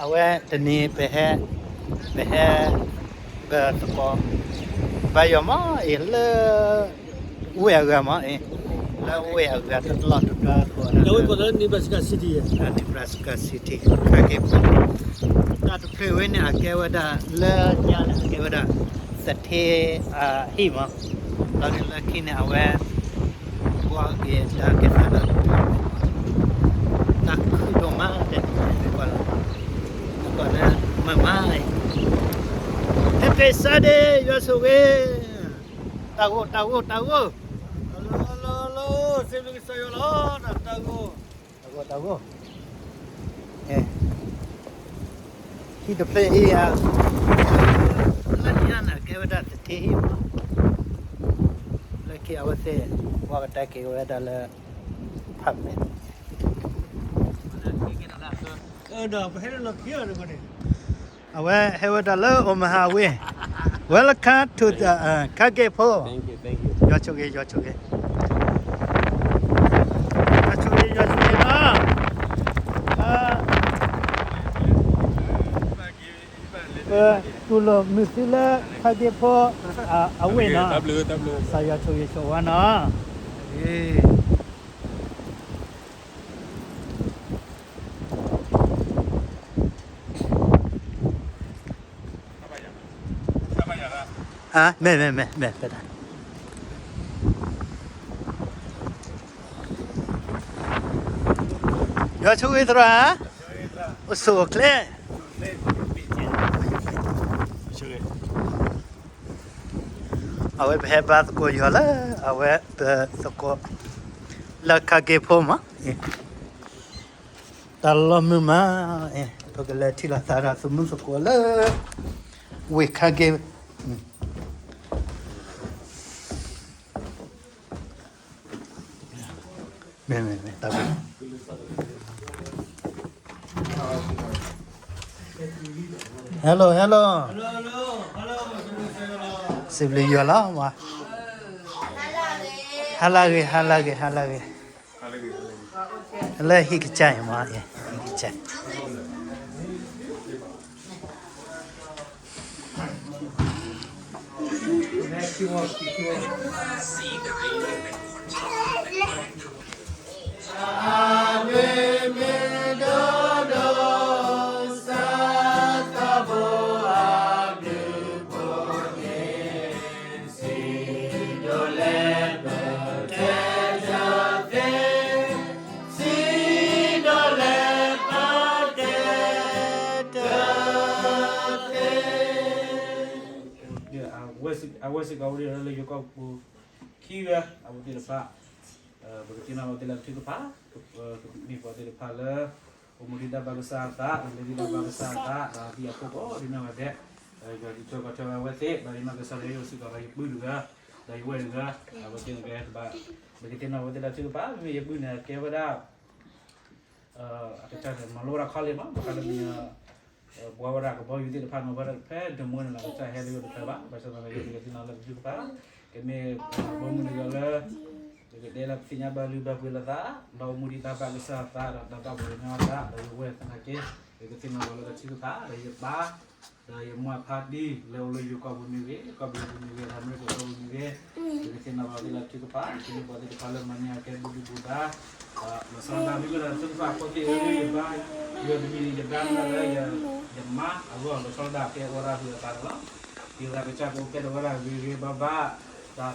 အဝဲတနံၤ ပဟဲ ပဟဲ ပသကိး ဘါယွၤမးအံၤ လၢ ဝ့ၢ်အဂၤမးအံၤ လၢဝ့ၢ်အဂၤတလီၢ်တတီၤ Nebraska City ခါက့ၤဖိ တၢ်တဖျၢၣ်ဝဲန့ၣ် အကဲဝဲဒၣ်လၢညါန့ၣ် အကဲဝဲဒၣ် သထ့အဟံၣ်မး လီၤန့ၣ်လၢခံန့ၣ် အဝဲ ကွၢ်က့ၤတၢ်ကဲသးလၢ တၢ်ခုၣ်ဒိၣ်မး တဲ ကွၢ်လီၤ ကွၢ်လၢမုာ်မး Happy Sunday ယွၤဆိၣ်ဂ့ၤ တၢ်ဂိၢ် တၢ်ဂိၢ် တၢ်ဂိၢ် စံးဘျုးကစၢ်ယွၤလီၤ တၢ်ဂိၢ် တၢ်ဂိၢ် တၢ်ဂိၢ် ဟံၣ်တဖျၢၣ်အံၤ လၢညါန့ၣ် ကဲဝဲဒၣ်သထ့ဟံၣ်မး လၢခံအဝဲသ့ၣ် ကွၢ်ကတဲက့ၤဝဲဒၣ်လၢ ဖးမဲာ် အဝဲဟဲဝဲဒၣ်လၢ Omaha ဝ့ၢ် Welcome to the ခါက့ၤဖိ ယွၤဆိၣ်ဂ့ၤ ယွၤဆိၣ်ဂ့ၤ ယွၤဆိၣ်ဂ့ၤ ယွၤဆိၣ်ဂ့ၤလီၤ ပတူၢ်လိာ်မုာ်သုလၢ ခါက့ၤဖိ အဝ့ၢ်နီၤ ကစၢ်ယွၤဆိၣ်ဂ့ၤဆိၣ်ဝါနီၤ မ့ၢ် မ့ၢ် မ့ၢ် မ့ၢ် ယွၤဆိၣ်ဂ့ၤသရၣ် အိၣ်ဆူၣ်အိၣ်ချ့ အဝဲပဟဲဘါသကိးယွၤလၢ အဝဲပသကိး လၢခါက့ၤဖိမး တၢ်လီၤမုာ်မး ပကလဲၤထံၣ်လိာ်သးဒီးသုးမုၢ်သကိးလၢ ဝ့ၢ်ခါက့ၤ မ့ၢ် မ့ၢ် မ့ၢ် တၢ်ဘျုး Hello hello စံးဘျုးယွၤလီၤ ဟါလၢဂ့ၤ ဟါလၢဂ့ၤ ဟါလၢဂ့ၤ လၢဟံၣ်ကစၢ်အံၤမး ဟံၣ်ကစၢ် အဝဲစ့ၢ်ကီးဝဲဒၣ်လၢယိၤကီၢ်ပူၤ ခံဂၤ အဝဲသ့ၣ်တဖၣ် ပကသ့ၣ်နီၣ်ဝဲသ့ၣ်လၢတၢ်ထုကဖၣ် မ့ၢ်ပှၤသ့ၣ်တဖၣ်လၢ အိၣ်မူဒံးတၢ်ဘၣ်ကစၢ်အသး လဲၤဒံးတၢ်ဘၣ်ကစၢ်အသး ဒီးအသံအဖှိၣ်ကိးဒ်နီၢ်ဂၤဒဲး ယွၤကဆိၣ်ဂ့ၤက့ၤဝဲသ့ၣ် ဒီးယနီၢ်ကစၢ်ဒီးယအိၣ်စ့ၢ်ကီးဒီးယပုၢ်တဂၤ ဒီးယဝဲၢ်တဂၤ အဝဲသ့ၣ်တဂၤ ပကသ့ၣ်နီၣ်ဝဲသ့ၣ်လၢတၢ်ထုကဖၣ် မ့မ့ၢ်ယပုၢ်န့ၣ် ကဲဝဲဒၣ် အကစၢ်န့ၣ် မၤလိဝဲဒၣ် college မး ဘၣ်ဃးလၢမ့ၢ် ဘှီဝဲဒၣ်ကဘီယူၤသ့ၣ်တဖၣ်န့ၣ် ဝဲဒၣ်ဖဲဒၢးမူန့ၣ်လီၤ ကစၢ်ဟဲလၢယိၤတဖျၢၣ်ဘၣ် ဘၣ်ဆၣ်သနာ်က့ ပကသ့ၣ်နီၣ်လၢတၢ်ထုကဖၣ် ကမ့ၢ် ဘီမုၢ်တဂၤလၢ ပကတဲလၢပသ့ၣ်ညါဘၣ်လုၢ်ဘၣ်ပှ့ၤလိာ်သး ဒီးအိၣ်မူဒံးတၢ်ဘၣ်ကစၢ်အသး ဒီးတၢ်ဘၣ်ပှၤကညီအသး ဒီးယဝဲၢ်သနာ်က့ ပကသ့ၣ်နီၣ်လီၤလၢတၢ်ထုကဖၣ် ဒီးယပၢ် ဒီးယမါဖါတံၢ် လၢအိၣ်လၢယိၤကီၢ်ပူၤမ့ၢ်ဂ့ၤ ကီၢ်ပယီၤပူၤမ့ၢ်ဂ့ၤ ဒီးအမဲရကၤကီၢ်ပူၤမ့ၢ်ဂ့ၤ ပကသ့ၣ်နီၣ်လီၤသ့ၣ်လၢတၢ်ထုကဖၣ် ပကသ့ၣ်နီၣ်ပှၤသ့ၣ်တဖၣ်လၢမၤန့ၢ်အကဲဘူၣ်ဒူဘူၣ်ဒါ လီၤဆီဒၣ်တၢ်မ့ၢ်ဝဲဒၣ်တၢ်ထုကဖၣ်အဃိသ့ၣ်ဧၢ ယဘါ ယွၤတမံၤန့ၣ် ယဘါမ့ၢ်လၢ ယမါအဂီၢ် လီၤဆီဒၣ်တၢ်ကဲအဝဲဒၣ်ဟုးအသးန့ၣ်လီၤ ယသးကစၢ်ကအိၣ်ဖျဲၣ်ဒီးဝဲဒၣ်ဂ့ၤဂ့ၤဘၣ်ဘၣ်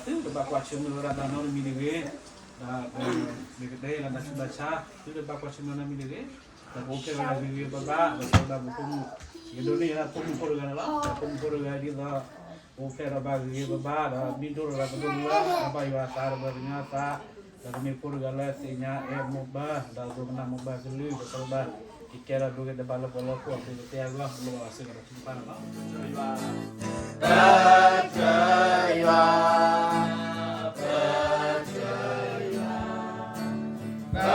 ဒီးသုတဘၣ်ကွၢ်ဆၢၣ်မဲာ်ဝဲဒၣ်တၢ်နီတမံၤတဂ့ၤ ဒီး မ့ၢ်ကတဲလၢတၢ်ဆူးတၢ်ဆါ သုတဘၣ်ကွၢ်ဆၢၣ်မဲာ်နီတမံၤတဂ့ၤ ဒီးကအိၣ်ဖျဲၣ်ဝဲဒၣ်ဂ့ၤဂ့ၤဘၣ်ဘၣ် လီၤဆီဒၣ်တၢ်ပဖိမုၣ် ယဒိးန့ၢ်ယၤဒၣ်ဖိမုၣ်ဖိတဂၤန့ၣ်လီၤ ဒီးဖိမုၣ်ဖိတဂၤဒ်သိး ကအိၣ်ဖျဲၣ်ဒီးဘၣ်ဂ့ၤဂ့ၤဘၣ်ဘၣ် ဒီးမ့ၢ်ဒိၣ်ထီၣ်ဒီးကဒိၣ်ထီၣ်လၢ အဘၣ်ယွၤအသးဒီးပှၤကညီအသး ဒီးကမ့ၢ်ဖိတဂၤလၢသ့ၣ်ညါအဲၣ်မိၢ်ပၢ် ဒီးဒိကနၣ်မိၢ်ပၢ်ကလုၢ် လီၤဆီဒၣ်တၢ် ကကဲထီၣ်ဒိဂ့ၤတဘၣ်လၢပှၤလၢဟီၣ်ခိၣ်အဃိ ပတဲအဂီၢ် လိၣ်ဘၣ်စ့ၢ်ကီးဒီးထုကဖၣ်န့ၣ်လီၤ ပၢ်ယွၤ ပၢ်ယွၤ ပၢ်ယွၤ ပၢ်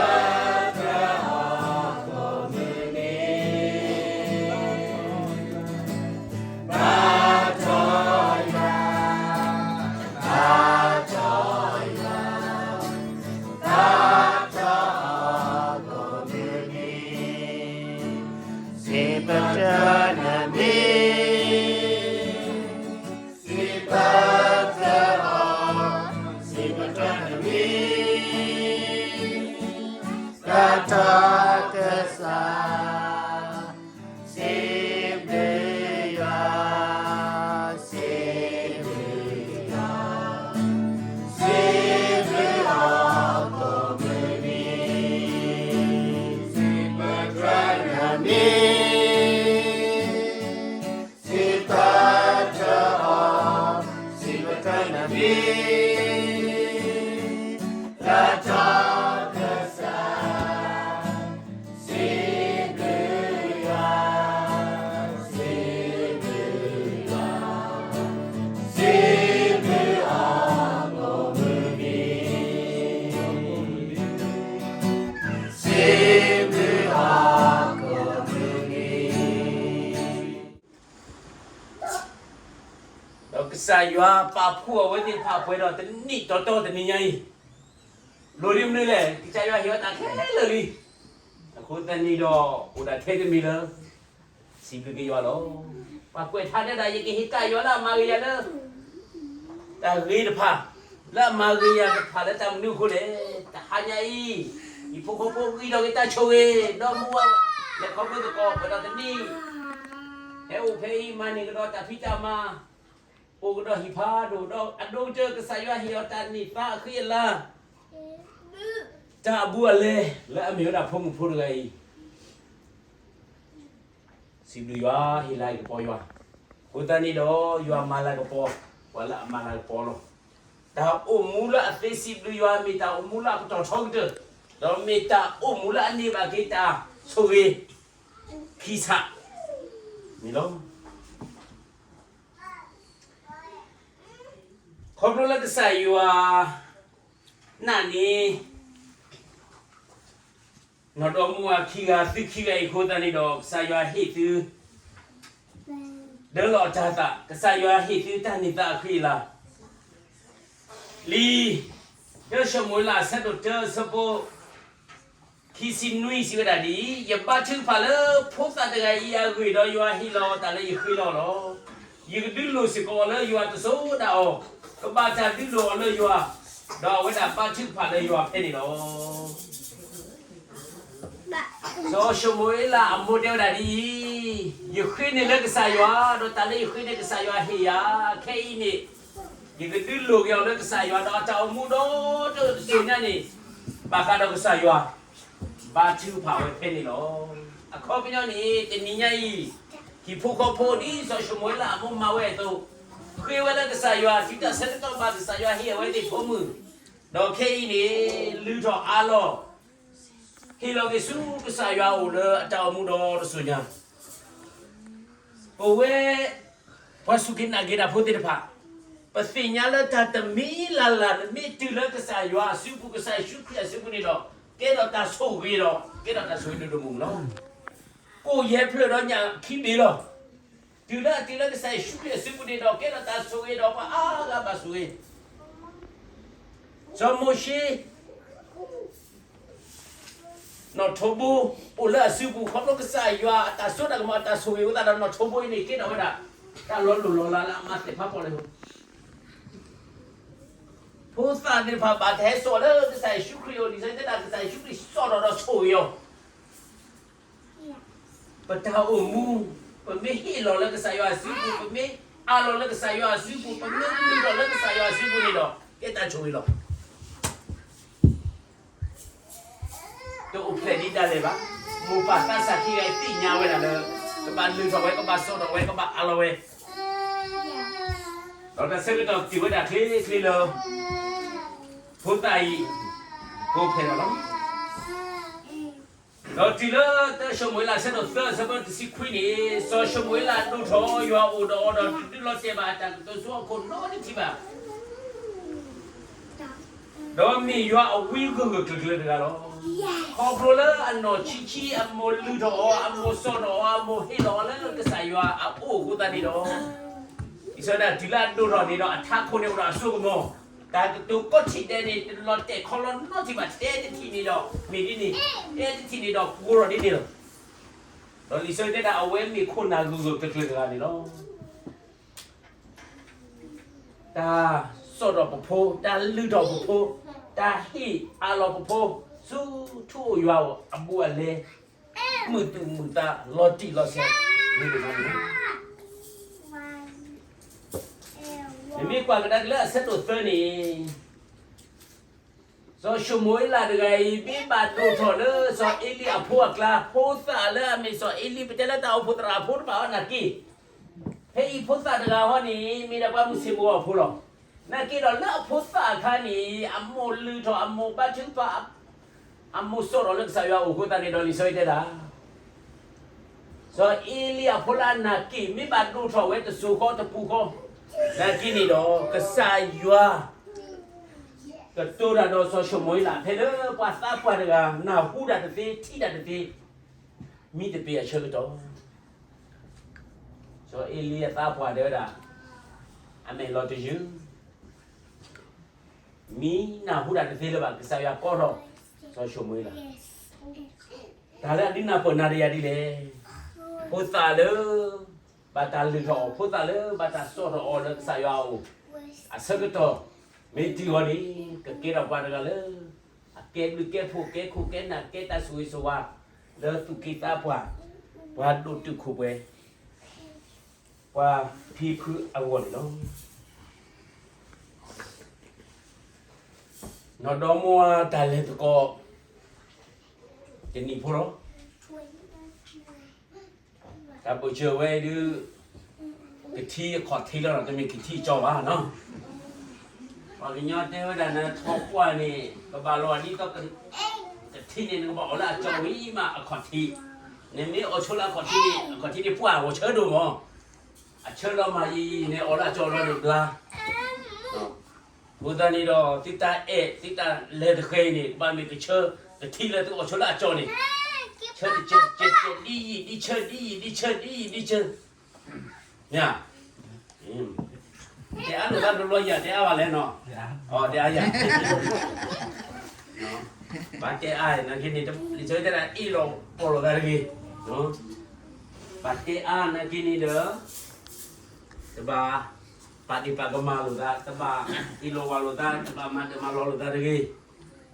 ယွၤ ပၢ်ယွၤ ပၢ်ယွၤ ပၢ်ယွၤ စံးပတြၢၤနမံၤ, စံးပတြၢၤအီၤ, စံးပတြၢၤနမံၤ, တၢ်ထီၣ်ကစၢ်, စံးဘျုးယွၤ, စံးဘျုးယွၤ, စံးဘျုးအီၤကိးမုၢ်နံၤ, စံးပတြၢၤနမံၤ စံးပတြၢၤအီၤ, စံးပတြၢၤနမံၤ, တၢ်ထီၣ်ကစၢ်, စံးဘျုးယွၤ, စံးဘျုးယွၤ, စံးဘျုးအီၤကိးမုၢ်နံၤ, စံးဘျုးအီၤကိးမုၢ်နံၤ. ဒီးကစၢ်ယွၤပာ်ဖှိၣ်အဝဲသ့ၣ်တဖၣ်ပှဲၤဒီးတနံၣ်တီတီတနံၤညါအံၤ, လိၣ်ဒ်မနုၤလဲၣ်, ကစၢ်ယွၤဟ့ၣ်အီၤတၢ်ခဲလၢာ်လံ. အဃိသတးန့ၣ်ဒီး အိၣ်ဒၣ်ထဲတမံၤလၢ စံးဘျုးက့ၤယွၤလီၤ. ပှၤကွဲးထါတဲဒၣ် ယကဟ့ၣ်ကၣ်ယွၤလၢအမၤဂ့ၤယၤလၢ တၢ်ဂ့ၤတဖၣ်, လၢအမၤဂ့ၤယၤတဖၣ်လၢတၢ်မနုၤအဃိလဲၣ်. တဟါညါအံၤ ဟံၣ်ဖိဃီဖိဂံၢ်ထီၣ်က့ၤတၢ်ဆိၣ်ဂ့ၤ, ဒီမါဝၤ လဲၤခီဖျိသကိး ပှဲၤဒီးတနံၣ်, ဟဲအိၣ်ဖဲအံၤ မၤန့ၢ်ကဒီးတၢ်ဖံးတၢ်မၤ, အိၣ်ကဒီးဟံၣ်ဖးဒိၣ်, ဒီးအဒိကတၢၢ် ကစၢ်ယွၤဟ့ၣ်အီၤတၢ်န့ၢ်သါအဃံအလၤ, တၢ်အဘူးအလဲ လၢအမ့ၢ်ဝဲဒၣ်ဖိမုၣ်ဖိတဂၤအံၤ စံးဘျုးယွၤ, ဟ့ၣ်လၤကပီၤယွၤ. အဃိသတးန့ၣ်ဒီး ယွၤမၤလၤကပီၤ ပှၤလၢအမၤလၤကပီၤလီၤ. တၢ်အိၣ်မူလၢအသ့စံးဘျုးယွၤ မ့ၢ်တၢ်အိၣ်မူလၢအပတီၢ်ထီကတၢၢ်, ဒီးမ့ၢ်တၢ်အိၣ်မူလၢအန့ၢ်ဘၣ်က့ၤတၢ်ဆိၣ်ဂ့ၤ ခံဆၣ်န့ၣ်လီၤ. ခီဖျိလၢကစၢ်ယွၤနာ်န့ၣ် နီၢ်ဒီမါဝၤခံဂၤ သုခံဂၤအံၤအဃိသတးန့ၣ်ဒီး ကစၢ်ယွၤဟ့ၣ်သု ဒၢလီၤတၢ်သး, ကစၢ်ယွၤဟ့ၣ်သုတၢ်န့ၢ်သါအဃံအလၤ လံာ်တၢၡမူၤအ့လး အဆၢဒိၣ်တၢ အဆၢဖိခံဆံနွံ စံးဝဲဒၣ်ဒ်အံၤ, ယဘါထုကဖၣ်လၢဖိသၣ်တဂၤအံၤအဂ့ၢ်, ဒီးယွၤဟ့ၣ်လီၤတၢ်လၢယဃ့လီၤလီၤ. ယကဒုးလိၢ်စ့ၢ်ကီးအီၤလၢယွၤတစိၤဒၣ်အီၤ, ကဘၣ်တၢ်ဒုးလိၢ်အီၤလၢယွၤ, ဒီးအဝဲဒၣ်ဘါထုကဖၣ်လၢယွၤဖဲန့ၣ်လီၤ. စီၤၡမူၤအ့လးအမိၢ်တဲဝဲဒၣ်ဒ်အံၤ, ယဃ့န့ၢ်လၢကစၢ်ယွၤ, ဒီးတၢ်လၢယဃ့န့ၢ်ကစၢ်ယွၤဟ့ၣ်ယၤ, ခဲအံၤန့ၣ် ယကဒုးလိၢ်က့ၤအီၤလၢကစၢ်ယွၤ, ဒီးအတၢ်အိၣ်မူဒီတစိၤညါန့ၣ် ဘၣ်ဃးဒီးကစၢ်ယွၤ ဘါထုကဖၣ်ဝဲဖဲန့ၣ်လီၤ. အခီပညီန့ၣ် တနံၤညါအံၤ ဟံၣ်ဖိဃီဖိဒ်စီၤၡမူၤအ့လးအမိၢ်မၤဝဲအသိး, ဃ့ဝဲလၢကစၢ်ယွၤ, တုၤတၢ်ဆၢကတီၢ်ဘၣ် ကစၢ်ယွၤဟ့ၣ်အဝဲသ့ၣ်ဖိမုၣ်, ဒီးခဲအံၤန့ၣ် လုၢ်ထီၣ်အါလီၤ ဟ့ၣ်လီၤက့ၤဆူကစၢ်ယွၤအအိၣ်လၢအတၢ်အိၣ်မူဒီတစိၤညါ ပဝဲ ပှၤစူၢ်က့ၤနာ်က့ၤတၢ်ဖိသ့ၣ်တဖၣ်, ပသ့ၣ်ညါလၢတၢ်တမံၤလၢ်လၢ် နမ့ၢ်တုၤလၢကစၢ်ယွၤအစုပူၤ, ကစၢ်ယ့ၣ်ၡူးခရံာ်အစုပူၤန့ၣ်ဒီး ကဲထီၣ်တၢ်ဆိၣ်ဂ့ၤဒီး ကဲထီၣ်တၢ်ဆိၣ်ဂ့ၤဒိၣ်ဒိၣ်မုၢ်မုၢ်လီၤ. ကိၣ်ယဲၢ်ဖျၢၣ်ဒီးညၣ်ခံဘ့ၣ်လီၤ. တုၤလၢအတုၤလၢကစၢ်ယ့ၣ်ၡူးခရံာ်အစုပူၤန့ၣ်ဒီး ကဲထီၣ်တၢ်ဆိၣ်ဂ့ၤဒီး ပှၤအါဂၤဘၣ်ဆိၣ်ဂ့ၤ စီၤမိၤၡ့ နီၢ်ထိးဘိ အိၣ်လၢအစုပူၤ ခီဖျိကစၢ်ယွၤအတၢ်စိတၢ်ကမီၤ အတၢ်ဆိၣ်ဂ့ၤအဃိသတးဒီး နီၢ်ထိးဘိအံၤန့ၣ် ကဲထီၣ်ဝဲဒၣ် တၢ်လီၤလိၢ်လီၤလးလၢအမၤသ့ၣ်ဖးပီၣ်လဲၣ်. ဖိသၣ်သ့ၣ်တဖၣ်ဘၣ်တၢ်ဟဲစိာ်လၢကစၢ်ယ့ၣ်ၡူးခရံာ်အအိၣ် လံာ်စီဆှံတဲဒၣ် ကစၢ်ယ့ၣ်ၡူးခရံာ်စိာ်ထီၣ်ဒီးဆိၣ်ဂ့ၤအီၤ ပတၢ်အိၣ်မူ ပမ့ၢ်ဟ့ၣ်လီၤလၢကစၢ်ယွၤအစုပူၤ, ပမ့ၢ်အးလီၤလၢကစၢ်ယွၤအစုပူၤ, ပမ့ၢ်လုၢ်ထီၣ်လၢကစၢ်ယွၤအစုပူၤန့ၣ်ဒီး ကဲတၢ်ဆိၣ်ဂ့ၤလီၤ. တအိၣ်ဖျဲၣ်ဒံးဒၣ်လဲာ်ဘၣ်. မိၢ်ပၢ်သးစၢ်ခံဂၤအံၤသ့ၣ်ညါဝဲဒၣ်လၢ ကဘၣ်လုၢ်ထီၣ်ဝဲ, ကဘၣ်စိာ်ထီၣ်ဝဲ, ကဘၣ်အးလီၤဝဲ, ဒီးတၢ်ဆၢကတီၢ်တုၤဝဲဒၣ်ချ့ချ့လၢ ဖိသၣ်အံၤ ကိးဖျဲၣ်လီၤလီၤ. ဒီးတုၤလၢတၢၡမူၤအ့လး အဆၢဒိၣ်သၢ အဆၢဖိတဆံခွံန့ၣ်, စီၤၡမူၤအ့လးဒိၣ်ထီၣ် ယွၤအိၣ်ဒီးအီၤဒီး တဒုးလီၤတဲာ်ဘၣ်အတၢ်ကတိၤဆူဟီၣ်ခိၣ်နီတထံၣ်ဘၣ်. ဒီးမ့ၢ်ယွၤအဝံဂၢၢ်ဂၢၢ်ကျၢၤကျၢၤတဂၤလီၤ. ခီဖျိလၢအနီၢ်ဆံးဆံး အမိၢ်လုၢ်ထီၣ်အီၤ, အမိၢ်စိာ်ထီၣ်အီၤ, အမိၢ်ဟ့ၣ်လီၤအီၤလၢကစၢ်ယွၤအအိၣ်အဃိသတးန့ၣ်ဒီး, ဒ်သိးဒၣ်တုၤလၢအဒိၣ်ထီၣ်န့ၣ်ဒီး အထးခိၣ်န့ၣ်အိၣ်ဒီးအစိကမီၤ, တၢ်ကတိၤကိးထံၣ်ဒဲးန့ၣ် တလီၤတဲာ်ခီလီၤနီတထံၣ်ဘၣ်, တဲတထံၣ်န့ၣ်ဒီးမ့ၢ်ဒ်န့ၣ်, တဲတထံၣ်န့ၣ်ဒီးကိးထီၣ်ဒ်န့ၣ်လီၤ. ဒီးလံာ်စီဆှံတဲဒၣ် အဝဲမ့ၢ်ခိၣ်နၢ်ဂုၤဂုၤကျၢၤကျၢၤတဂၤန့ၣ်လီၤ. တၢ်စိာ်ထီၣ်ပဖိ, တၢ်လုၢ်ထီၣ်ပဖိ, တၢ်ဟ့ၣ်အးလီၤပဖိ, ဆူထူအိၣ်ယွၤအိၣ်အဘူးအလဲ, မုာ်သူၣ်မုာ်သးလီၤတံၢ်လီၤဆဲး, မ့ၢ်တဂၤန့ၣ်လီၤ. နမ့ၢ်ကွၢ်ကဒါက့ၤလၢအဆၢဒိၣ်သၢန့ၣ်, စီၤၡမူၤအ့လးတဂၤအံၤ မ့ၢ်ဘၣ်ဒိၣ်ထီၣ်လၢစီၤအ့လံအဖိအကျါ, ဖိသၣ်လၢအမ့ၢ်စီၤအ့လံ ပတဲလၢတၢ်အိၣ်ဖှိၣ်သရၣ်အဖိတဘၣ်အီၤနာ်က့, ဖဲအံၤဖိသၣ်တဂၤဟီန့ၣ် မ့ၢ်ဒၣ်ပှၤမုၢ်ဆ့ၣ်မုၢ်ဂီၤဖိလီၤ. နာ်က့ဒီးလၢအဖိသၣ်အခါန့ၣ် အမိၢ်လုၢ်ထီၣ် အမိၢ်ဘါထုကဖၣ်, အမိၢ်စိာ်ထီၣ်လၢကစၢ်ယွၤအအိၣ်အဃိသတးန့ၣ်ဒီး လံာ်စီဆှံတဲဒၣ် စီၤအ့လံအဖိလၢအနာ်က့ မ့ၢ်ဘၣ်ဒိၣ်ထီၣ်ဝဲတစိၤဃီတပူၤဃီ, နာ်က့န့ၣ်ဒီး ကစၢ်ယွၤ ကတိၤတၢ်ဒီးစီၤၡမူၤအ့လး ဖဲလၢပှၤသးပှၢ်တဂၤ နၢ်ဟူတၢ်တသ့ ထံၣ်တၢ်တသ့, မံတပ့ၤအဆၢကတီၢ်, စီၤအ့လံအသးပှၢ်တဲဝဲဒၣ်, အမဲာ်လီၤတယုၢ် မံနၢ်ဟူတၢ်တသ့လၢၤဘၣ်, ကစၢ်ယွၤကိးထီၣ်စီၤၡမူၤအ့လး, တၢ်လၢအဒုးနၢ်ပၢၢ်နၤဒီးယၤဒ်လဲၣ်. ဖိသၣ်လၢ ဘၣ်တၢ်လုၢ်ထီၣ်အီၤ, ဖိသၣ်လၢဘၣ်တၢ်စိာ်ထီၣ်အီၤလၢကစၢ်ယွၤအအိၣ် အဆၢကတီၢ် မ့ၢ်တုၤအီၤန့ၣ် ကကဲထီၣ်ပှၤတဂၤလၢ အကဲဘျုးကဲဖှိၣ် ကဲခိၣ်ကဲနၢ် ကဲတၢ်ဆိၣ်ဂ့ၤဆိၣ်ဝါ လၢသူၣ်က့သးပှၢ် ပှၤဒိၣ်တုာ်ခိၣ်ပှဲၤ ပှၤဖံဖုအဂီၢ်န့ၣ်လီၤ. နီၢ်ဒီမါဝၤတၢ်လဲၤသကိး တနံၤဖိလီၤ. တၢ်ဘိၣ်စၢၤဝဲဒုး ကထံအခီၣ်ထံးလီၤဒီး တမ့ၢ်ကထံအကၠီဘၣ်နီၤ. ပှၤကညီတဲဝဲဒၣ် နထီၣ်ပှၢ်န့ၣ် ကဘၣ်လီၤဒ်သိး ကထံန့ၣ် နကဘၣ်အိၣ်လၢအကၠီဝံၤမးအခီၣ်ထံး, နမ့ၢ်အိၣ်ဆိးလၢအခီၣ်ထံးန့ၣ် အခီၣ်ထံးန့ၣ်ပှၢ်ဂီၤဆၢဒိၣ်မး, အဆၢလီၤမၢ်ယံၤယံၤန့ၣ် အိၣ်လၢအကၠီလီၤန့ၣ်ဘျါ အဃိသတးန့ၣ်ဒီး သုတၢ်အဲၣ် သုတၢ်လဲၤသဃဲၤအံၤန့ၣ် ကဘၣ်မ့ၢ်ကဆၢ ကထံလၢသုအိၣ်ဆိးလၢအကၠီန့ၣ်, ဆၢတကဲးတကဲး ဒ်ယံာ်ဒ်ဆၢ ဒ်ယံာ်ဒ်ဆၢ ဒ်ယံာ်ဒ်ဆၢ, မ့ၢ်ဧါ, တဲအါလိာ်သးတဘျီယၤ တဲအါဘၣ်လဲၣ်နီၤ, အတဲအါယၤ, ဘၣ်တဲအါနာ်က့န့ၣ် လံာ်စီဆှံတဲဒၣ် အ့ၣ်လိာ်ပီၢ်လိာ်သးတဂ့ၤ, ဘၣ်တဲအါနာ်က့န့ၣ်ဒီး တဘၣ် ပာ်ဒ့ၣ်ပာ်ကမၣ်လိာ်သး, တဘၣ်အ့ၣ်လိာ်ဝါလိာ်သး, တဘၣ်မၤဒၢးမၤလီၤလိာ်သးတဂ့ၤ.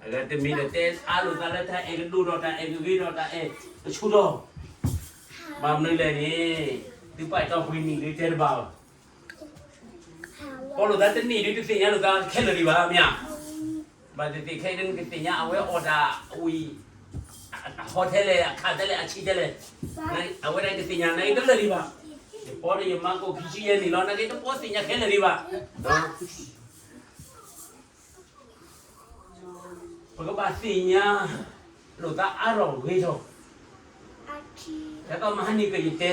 အဂၤတမံၤဒီး တဲအါလိာ်သးလၢတၢ်အဲၣ်ကဒိၣ်ဒီး တၢ်အဲၣ်ကဂ့ၤဒီး တၢ်အဲၣ်ကဆူၣ်ထီၣ်, ဘၣ်မနုၤလဲၣ်န့ၣ် သုပာ်တီၢ်ပှဲၤနံၣ်ဒုးတဲတဘၣ်ဘၣ်. ပီၢ်လိာ်သးတနံၣ်ဒုး တသ့ၣ်ညါလိာ်သးခဲလၢာ်ဒံးဘၣ် မ့ၢ်ဧါ. ဘၣ်သ့ၣ်သ့ၣ်ခဲအံၤဒုး နကသ့ၣ်ညါအဝဲအီၣ်တၢ်ဝံၤ အဟီထဲလဲၣ် အခးထဲလဲၣ် အဆံးထဲလဲၣ်, အဝဲဒၣ်တသ့ၣ်ညါနာ်က့ခဲလၢာ်ဒံးဘၣ်. ယပီၢ်ဒီးယမါကိးခံဆံယဲၢ်နံၣ်လီၤ နာ်က့တပီၢ်သ့ၣ်ညါခဲလၢာ်ဒံးဘၣ်. ပကဘၣ်သ့ၣ်ညါလိာ်သးအါထီၣ်ဂ့ၤထီၣ်, ဒ်သိးမဟါန့ၣ်ကယတဲ,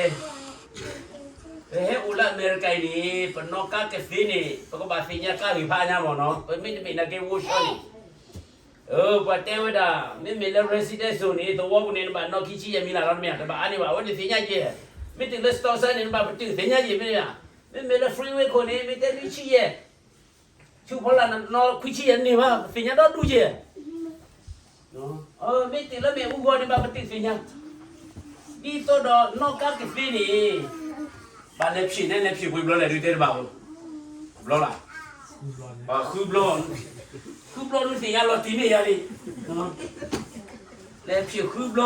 ပဟဲအိၣ်လၢအမဲရကၤအံၤန့ၣ် ပနီၣ်ကါကသ့န့ၣ် ပကဘၣ်သ့ၣ်ညါကါဂ့ၢ်ဖးအါညါမ့ၢ်နီၤ, ပမ့တမ့ၢ်နာ်က့ ဝိဆှီန့ၣ် ပှၤတဲဝဲဒၣ် မ့မ့ၢ်လၢ residential န့ၣ် သဝီပူၤန့ၣ် နဘၣ်နီၣ်ခံဆံယဲၢ်မံၤလၢ်လီၤ တမ့ၢ်ဧါ, တဘၣ်အါန့ၢ်ဘၣ် အဝဲန့ၣ်သ့ၣ်ညါက့ၤ, မ့ၢ်တုၤလၢ stop sign န့ၣ် နဘၣ်ပတုာ်သ့ၣ်ညါက့ၤ မ့ၢ်ဧါ, မ့မ့ၢ်လၢ freeway ခိၣ်န့ၣ် မ့ၢ်တဲနွံဆံယဲၢ် ဆူဖီလာ်နီၣ်ခွံဆံယဲၢ်န့ၢ်ဘၣ် သ့ၣ်ညါဒီဒူၣ်က့ၤ, မ့ၢ်တုၤလၢမ့ၣ်အူဂီၤန့ၣ် ဘၣ်ပတုာ်သ့ၣ်ညါ, ဒ်သိးဒီးနီၣ်ကါကသ့န့ၣ် ဘၣ်လဲၤဖျၢၣ်န့ၣ် လဲၤဖျၢၣ်ပှဲၤဘျီလဲၣ်ဒုးတဲတဘၣ်, ဘျီလၢ်, ဘၣ်ဃုဘျီ, ဃုဘျီဒုးသ့ၣ်ညါလီၤတံၢ်န့ၢ်ယၤလံ, လဲၤဖျၢၣ်ဃုဘျီ,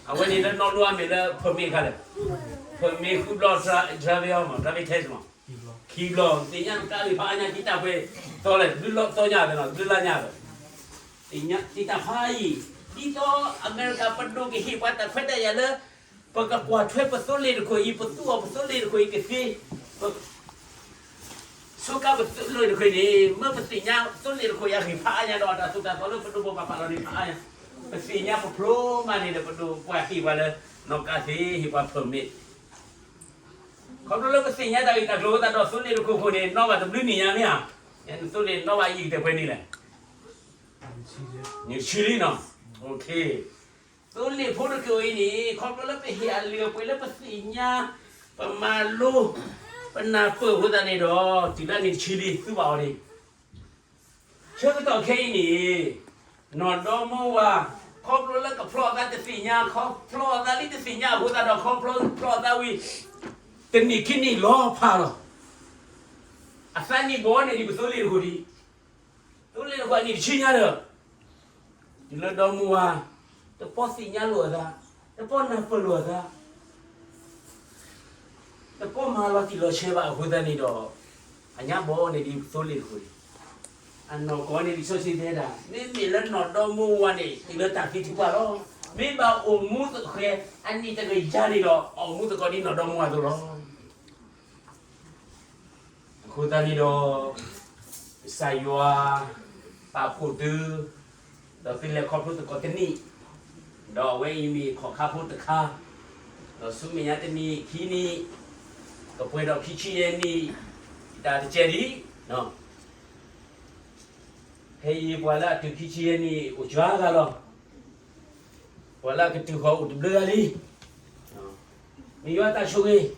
အဝဲန့ၣ်လၢနီၣ်လူအါမ့ၢ်လၢ permit ခါလဲၣ်, permit ဃုဘျီ driver မ့ၢ် driving test မ့ၢ် ခံဘျီ, သ့ၣ်ညါကါဂ့ၢ်ဖးအါညါ ကံတၢ်ပှဲၤသီလဲၣ် ဘျုးလီၤသီညါသနီၤ ဘျုးလါညါသီ, သ့ၣ်ညါကံတၢ်ဖးအံၤ, ဒ်သိးအမဲရကၤပဒိၣ်ကဟ့ၣ်ပှၤတၢ်ခွဲးတၢ်ယာ်လၢ ပကကွၢ်ထွဲပသိလ့ၣ်တခိၣ်အံၤ ပသူအီၤပသိလ့ၣ်တခိၣ်အံၤကသ့, ပ ဆိကါပသိလ့ၣ်တခိၣ်န့ၣ် မ့ၢ်ပသ့ၣ်ညါသိလ့ၣ်တခိၣ်အံၤအဂ့ၢ်ဖးအါညါဒီး တၢ်သိၣ်တၢ်သီလၢပဒိၣ်ပပှၢ်ပာ်လီၤန့ၣ်ဖးအါညါ, ပသ့ၣ်ညါပဖျိမးန့ၣ်ဒီး ပဒိၣ်ပှၤဟ့ၣ်ပှၤလၢ နီၣ်ကါသ့ ဟ့ၣ်ပှၤ permit ခီဖျိလၢပသ့ၣ်ညါတၢ်ဂ့ၢ်တၢ်ကျိၤအသးဒီးသိလ့ၣ်တခိၣ်ခိၣ်န့ၣ် နီၣ်ဘၣ်တဘျုးနံၣ်ညါမ့ၢ်ဧါ, သိလ့ၣ်နီၣ်ဘၣ်အံၤကတၢၢ်ပှဲၤနံၣ်လဲၣ်, နံၣ်တဆံလံနီၤ, သိလ့ၣ်ဖိတခိၣ်အံၤန့ၣ် ခီဖျိလၢပဟ့ၣ်အလုၢ်အပှ့ၤလၢပသ့ၣ်ညါ, ပမၤလိ, ပနၢ်ပၢၢ်အဃိသတးန့ၣ်ဒီး တုၤလၢနံၣ်တဆံလံ သူဘၣ်အီၤန့ၣ် ဆၢကတီၢ်ခဲအံၤန့ၣ် နီၢ်ဒီမါဝၤ ခီဖျိလၢကဖျီအသးတသ့ၣ်ညါ, ခီဖျီအသးလံတသ့ၣ်ညါအဃိသတးဒီး ခီဖျိဖျီအသးဝံၤ တနံၣ်ခံနံၣ်လီၤဖးလီၤ. အသးနံၣ်ဘီန့ၣ်ဒ်ပသိလ့ၣ်တဃိဒံး, သိလ့ၣ်တဃိအနံၣ်တဆံညါဒီး တုၤလၢဒီမါဝၤ တပီၢ်သ့ၣ်ညါလိာ်အသး, တပီၢ်နၢ်ပၢၢ်လိာ်အသး, တပီၢ်မၤလီၤတံၢ်လီၤဆဲးဘၣ်အဃိသတးန့ၣ်ဒီး အညါဘီန့ၣ်ဒ်ပသိလ့ၣ်တဃိဒံး, အနီၢ်ကီၢ်န့ၣ်ဒ်စီဆှံတဲဒၣ် မ့မ့ၢ်လၢနီၢ်ဒီမါဝၤန့ၣ် တုၤလၢတၢ်သံထုကဖၣ်လီၤ. မ့ၢ်ဘၣ်အိၣ်မူသဃဲၤအနံၣ်တကယၤန့ၣ်ဒီး အအိၣ်မူသကိးဒ်နီၢ်ဒီမါဝၤအသိးလီၤ. အဃိသတးန့ၣ်ဒီး ကစၢ်ယွၤပာ်ဖှိၣ်သု, ဒီးသုလဲၤခီဖျိသကိးတနံၣ်, ဒီးအဝဲအံၤမ့ၢ်ခီၣ်ခါဖိတခါ, ဒီးဆူမဲာ်ညါတနံၣ်ခံနံၣ်, ကပှဲၤဒီးခံဆံယဲၢ်နံၣ်, တၢ်တကဲဒံး, ဖဲအံၤပှၤလၢအတုၤခံဆံယဲၢ်နံၣ်အိၣ်စှၤဂၤလီၤ. ပှၤလၢအကတုၤဃီၤအိၣ်တဘျုးဂၤလံ. မ့ၢ်ယွၤတၢ်ဆိၣ်ဂ့ၤ,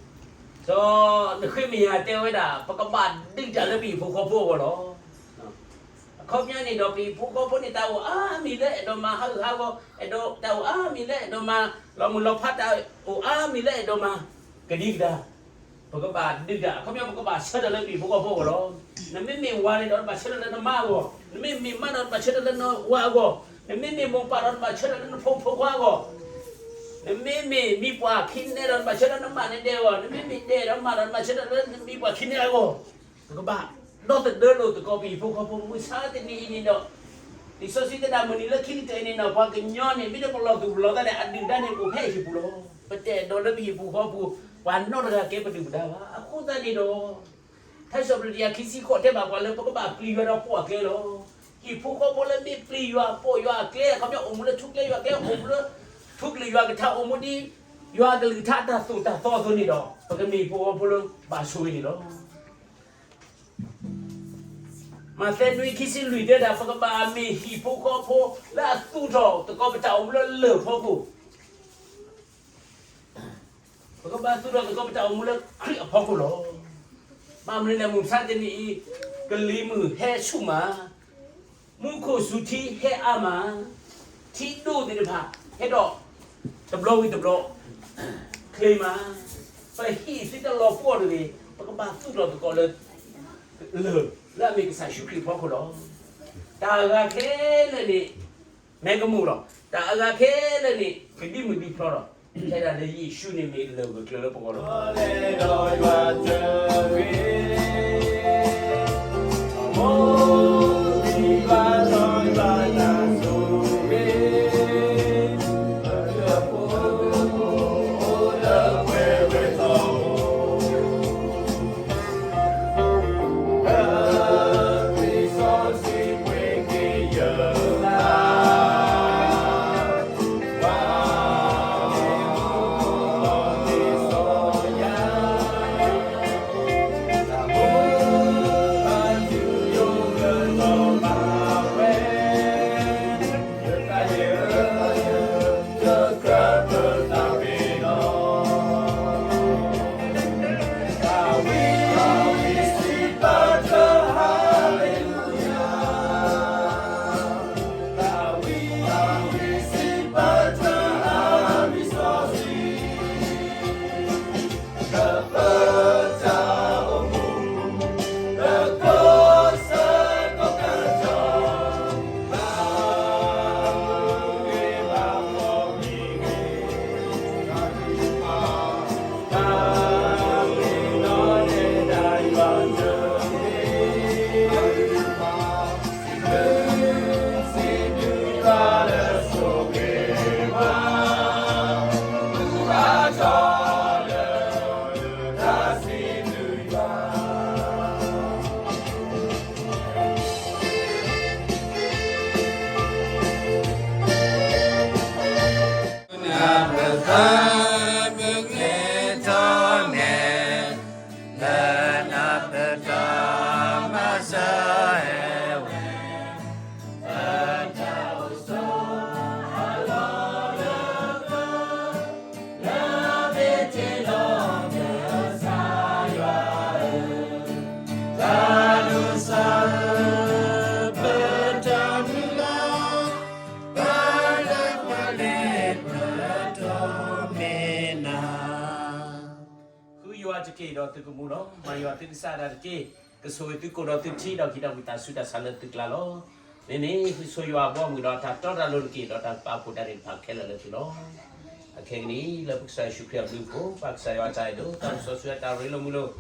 စီၤနဃ့မယၤတဲဝဲဒၣ် ပကဘၣ်ဒုးတၢ်လၢပဟံၣ်ဖိဃီဖိအဂီၢ်လီၤ. အခီပညီန့ၣ်ဒီး ပဟံၣ်ဖိဃီဖိန့ၣ် တၢ်အိၣ်အါမံၤလၢအဲၣ်ဒိးမၤဟးဂူာ်ဟးဂီၤ, တၢ်အိၣ်အါမံၤလၢအဲၣ်ဒိးမၤလီၤမုၢ်လီၤဖး, တၢ်အိၣ်အါမံၤလၢအဲၣ်ဒိးမၤ ကဒံကဒါ ပကဘၣ်ဒုးတၢ်, အခီပညီ ပကဘၣ်ဆၢထၢၣ်လၢပဟံၣ်ဖိဃီဖိအဂီၢ်လီၤ. နမ့မ့ၢ်ဝၤန့ၣ်ဒီး နဘၣ်ဆၢထၢၣ်လၢနမါအဂီၢ်, နမ့မ့ၢ်မါဒီး နဘၣ်ဆၢထၢၣ်လၢနဝၤအဂီၢ်, နမ့မ့ၢ်မိၢ်ပၢ်ဒီး နဘၣ်ဆၢထၢၣ်လၢနဖိမုၣ်ဖိခွါအဂီၢ်, နမ့မ့ၢ်မံပှၢ်ခံနဲဒီး နဘၣ်ဆၢထၢၣ်လၢနမါန့ၣ်ဒဲးအဂီၢ်, နမ့မ့ၢ်ဒဲးဒီးမါဒီး နဘၣ်ဆၢထၢၣ်လၢနမံပှၢ်ခံနဲအဂီၢ်, ပကဘၣ်ဒီသဒၢလိာ်သကိးပဟံၣ်ဖိဃီဖိ မုၢ်ဆါတနံၤအံၤန့ၣ်ဒီး, လံာ်စီဆှံတဲဒၣ် မုၢ်နံၤလၢခံကတၢၢ်အံၤန့ၣ်ဒီး ပှၤကညီန့ၣ် မ့ၢ်တပလီၢ်သူၣ်ပလီၢ်သးန့ၣ် အဒုၣ်ဒါန့ၣ်အိၣ်ဖဲအဟံၣ်ပူၤလီၤ. ပတအဲၣ်ဒိးလၢပဟံၣ်ပူၤဃီပူၤ ပှၤနီတဂၤကဲပဒုၣ်ပဒါဘၣ်. အဃိသတးန့ၣ်ဒီး ထါစံးပတြၢၤတကယၤခံဆံဃိးတဲဘၣ်ပှၤလၢ ပကဘၣ်ပျံၤယွၤဒီးပိာ်အကျဲလီၤ. ဟံၣ်ဖိဃီဖိလၢမ့ၢ်ပျံၤယွၤပိာ်ယွၤအကျဲ အခီပညီ အိၣ်မူလၢထူကျဲယွၤကျဲ အိၣ်မူလၢ ထူကလုာ်ယွၤကထါ အိၣ်မူဒ် ယွၤကလုၢ်ကထါအတၢ်သိၣ်တၢ်သီအသိးန့ၣ်ဒီး ပကမ့ၢ်ဟံၣ်ဖိဃီဖိလၢဘၣ်ဆိၣ်ဂ့ၤန့ၣ်လီၤ. မးသဲနွံခံဆံလွံၢ်တဲဒၣ် ပကဘၣ်မ့ၢ်ဟံၣ်ဖိဃီဖိလၢအသူၣ်ထီၣ်သကိးပတၢ်အိၣ်မူလၢလၢၢ်ဖီခိၣ်, ပကဘၣ်သူၣ်ထီၣ်သကိးပတၢ်အိၣ်မူလၢခရံာ်အဖီခိၣ်လီၤ. ဘၣ်မနုၤလဲၣ် မုၢ်မဆါတနံၤအံၤ ကလံၤမုၢ်ဟဲဆူၣ်မး, မူခိၣ်စူၤထံဟဲအါမး, ထံဒိၣ်သ့ၣ်တဖၣ်ဟဲဒီး တဘျီဝံၤတဘျီ ချ့မး, ပဟံၣ်သုတလီၤပှီၢ်တဂ့ၤ, ပကဘၣ်သူၣ်ထီၣ်သကိးလၢ လၢၢ် လၢအမ့ၢ်ကစၢ်ယ့ၣ်ၡူးခရံာ်အဖီခိၣ်လီၤ. တၢ်အဂၤခဲလၢာ်န့ၣ် မဲကမူၣ်လီၤ. တၢ်အဂၤခဲလၢာ်န့ၣ် ကဒံမုၢ်ဒံဖျီလီၤ. ဖဲဒၣ်လၢယ့ၣ်ၡူးန့ၣ်မ့ၢ်လၢၢ်ဂၢၢ်ကျၢၤလၢပဂီၢ်လီၤ. တက့ၢ်ဒီးသုကမူလီၤ. မၤယွၤသုကစၢ်ဒၣ်တက့ၢ်. ကဆိၣ်ဂ့ၤသုကိၣ်ဒီးသုထံ ဒီးက့ၤတၢ်ဝံသးစူၤတၢ်ဆါလၢသုကျါလီၤ. မ့မ့ၢ်သုဆိယွၤအဘီအမုၢ်ဒီးတၢ်တီတၢ်လိၤတက့ၢ် ဒီးတၢ်ပာ်ဖှိၣ်တၢ်န့ၣ်တဖၣ်ခဲလၢာ်လၢသုလီၤ. အခဲကနံၣ်အံၤ လၢပကစၢ်ယ့ၣ်ၡူးခရံာ်အဘျုးအဖှိၣ် ပၢ်ကစၢ်ယွၤအတၢ်အဲၣ်ဒိၣ် တၢ်ပၢဆှၢအတၢ်ရ့လိာ်မုာ်လိာ်,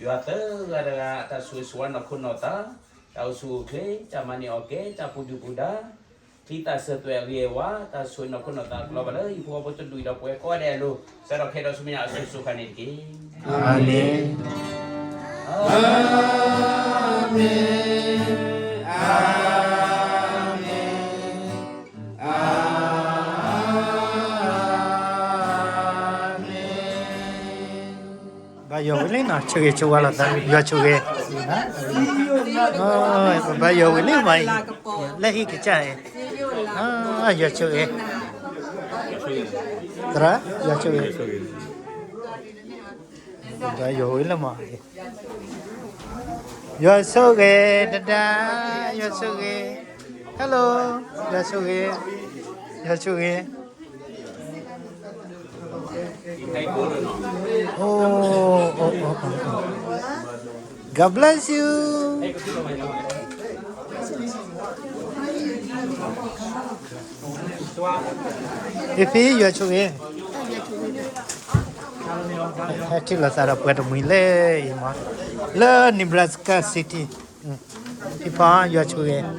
ယွၤသၢဂၤတဂၤအတၢ်ဆိၣ်ဂ့ၤဆိၣ်ဝါနီၢ်ခိနီၢ်သး, တၢ်အိၣ်ဆူၣ်အိၣ်ချ့, တၢ်မၤန့ၢ်အီၣ်ကဲ, တၢ်ပူၤဒုၣ်ပူၤဒါ, ချံသၣ်စၢၤသွဲၣ်အဂ့ၤအဝါ, တၢ်ဆိၣ်ဂ့ၤနီၢ်ခိနီၢ်သးအကျိၤဘၣ်လၢဟံၣ်ဖိဃီဖိတဒူၣ်အံၤဒီးပဝဲကိးဂၤဒဲးအလိၤ, စးထီၣ်ခဲဒီးဆူမဲာ်ညါအစိၤစိၤဃၣ်န့ၣ်တက့ၢ်. အၤမ့ၣ်, အၤမ့ၣ်, အၤမ့ၣ်, အၤမ့ၣ်. ဘါယွၤဝံၤလံနီၤ, ဆိၣ်ဂ့ၤဆိၣ်ဝါလိာ်သး, ယွၤဆိၣ်ဂ့ၤ, ပဘါယွၤဝံၤလံမးအံၤ, လၢဟံၣ်ကစၢ်အံၤ, ယွၤဆိၣ်ဂ့ၤ, သရၣ်, ယွၤဆိၣ်ဂ့ၤ, ပဘါယွၤဝံၤလံမးအံၤ, ယွၤဆိၣ်ဂ့ၤ, တဒါ, ယွၤဆိၣ်ဂ့ၤ, Hello, ယွၤဆိၣ်ဂ့ၤ, ယွၤဆိၣ်ဂ့ၤ. Oh, oh, oh, oh, oh. God bless you. ဖံဖံ ယွၤဆိၣ်ဂ့ၤ, ဟဲထံၣ်လိာ်သးဒီးပှၤတမှံၤလၢအံၤမး, လၢ Nebraska City. ဖံဖံ ယွၤဆိၣ်ဂ့ၤ,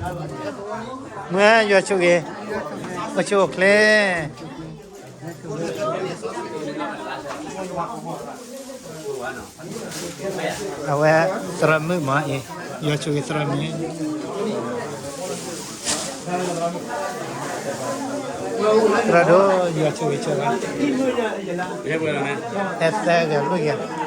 မုၢ် ယွၤဆိၣ်ဂ့ၤ, အိၣ်ဆူၣ်အိၣ်ချ့. အဝဲသရၣ်မုၣ်မးအံၤ, ယွၤဆိၣ်ဂ့ၤသရၣ်မုၣ်, သရၣ်ဒိၣ် ယွၤဆိၣ်ဂ့ၤဆိၣ်ဝါ, ဟဲသၢဂၤလွံၢ်ဂၤ.